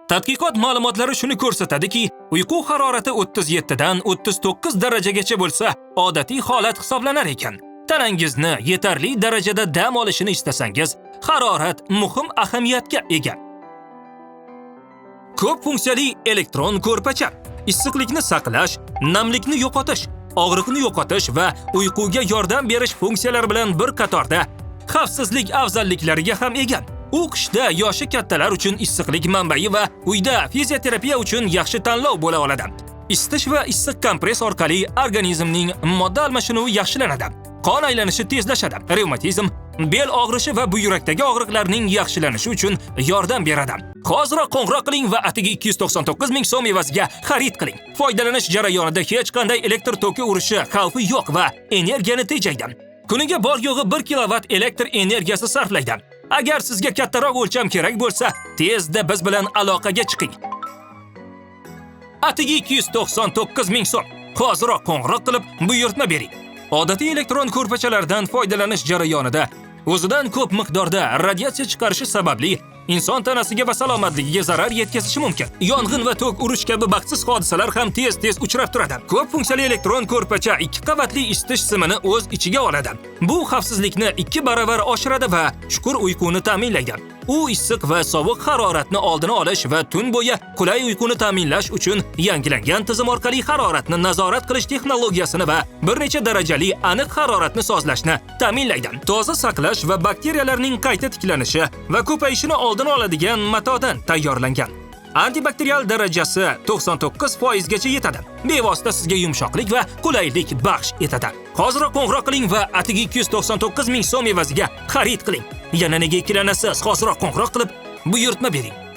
Tadqiqot ma'lumotlari shuni ko'rsatadiki, uyqu harorati 37 dan 39 darajagacha bo'lsa, odatiy holat hisoblanar ekan. Tanangizni yetarli darajada dam olishini istasangiz, harorat muhim ahamiyatga ega. Ko'p funksiyali elektron ko'rpacha issiqlikni saqlash, namlikni yo'qotish, og'riqni yo'qotish va uyquga yordam berish funksiyalari bilan bir qatorda xavfsizlik afzalliklariga ham ega. U qishda yoshi kattalar uchun issiqlik manbai va uyda fizioterapiya uchun yaxshi tanlov bo'la oladi. Isitish va issiq kompress orqali organizmning modda almashinuvi yaxshilanadi. Qon aylanishi tezlashadi. Revmatizm, bel og'rishi va buyrakdagi og'riqlarning yaxshilanishi uchun yordam beradi. Hoziroq qo'ng'iroq qiling va atigi 299 ming so'm evaziga xarid qiling. Foydalanish jarayonida hech qanday elektr toki urishi xavfi yo'q va energiyani tejaydi. Kuniga bor yo'g'i 1 kilovat elektr energiyasi sarflaydi. Agar sizga kattaroq o'lcham kerak bo'lsa, tezda biz bilan aloqaga chiqing. Atigi 299 ming so'm. Hoziroq qo'ng'iroq qilib buyurtma bering. Odatiy elektron ko'rpachalardan foydalanish jarayonida o'zidan ko'p miqdorda radiatsiya chiqarishi sababli inson tanasiga va salomatligiga zarar yetkazishi mumkin. Yong'in va tok urish kabi baxtsiz hodisalar ham tez-tez uchrab turadi. Ko'p funksiyali elektron ko'rpacha ikki qavatli isitish simini o'z ichiga oladi. Bu xavfsizlikni 2 baravar oshiradi va chuqur uyquni ta'minlaydi. U issiq va sovuq haroratni oldini olish va tun bo'yi qulay uyquni ta'minlash uchun yangilangan tizim orqali haroratni nazorat qilish texnologiyasini va bir necha darajali aniq haroratni sozlashni ta'minlaydi. Toza saqlash va bakteriyalarning qayta tiklanishi va ko'payishini oldini oladigan matodan tayyorlangan. Antibakterial darajasi 99% gacha yetadi. Bevosita sizga yumshoqlik va qulaylik baxsh etadi. Hoziroq qo'ng'iroq qiling va atigi 299 ming so'm evaziga xarid qiling. Yana nega ikkilanasiz? Hoziroq qo'ng'iroq qilib buyurtma bering.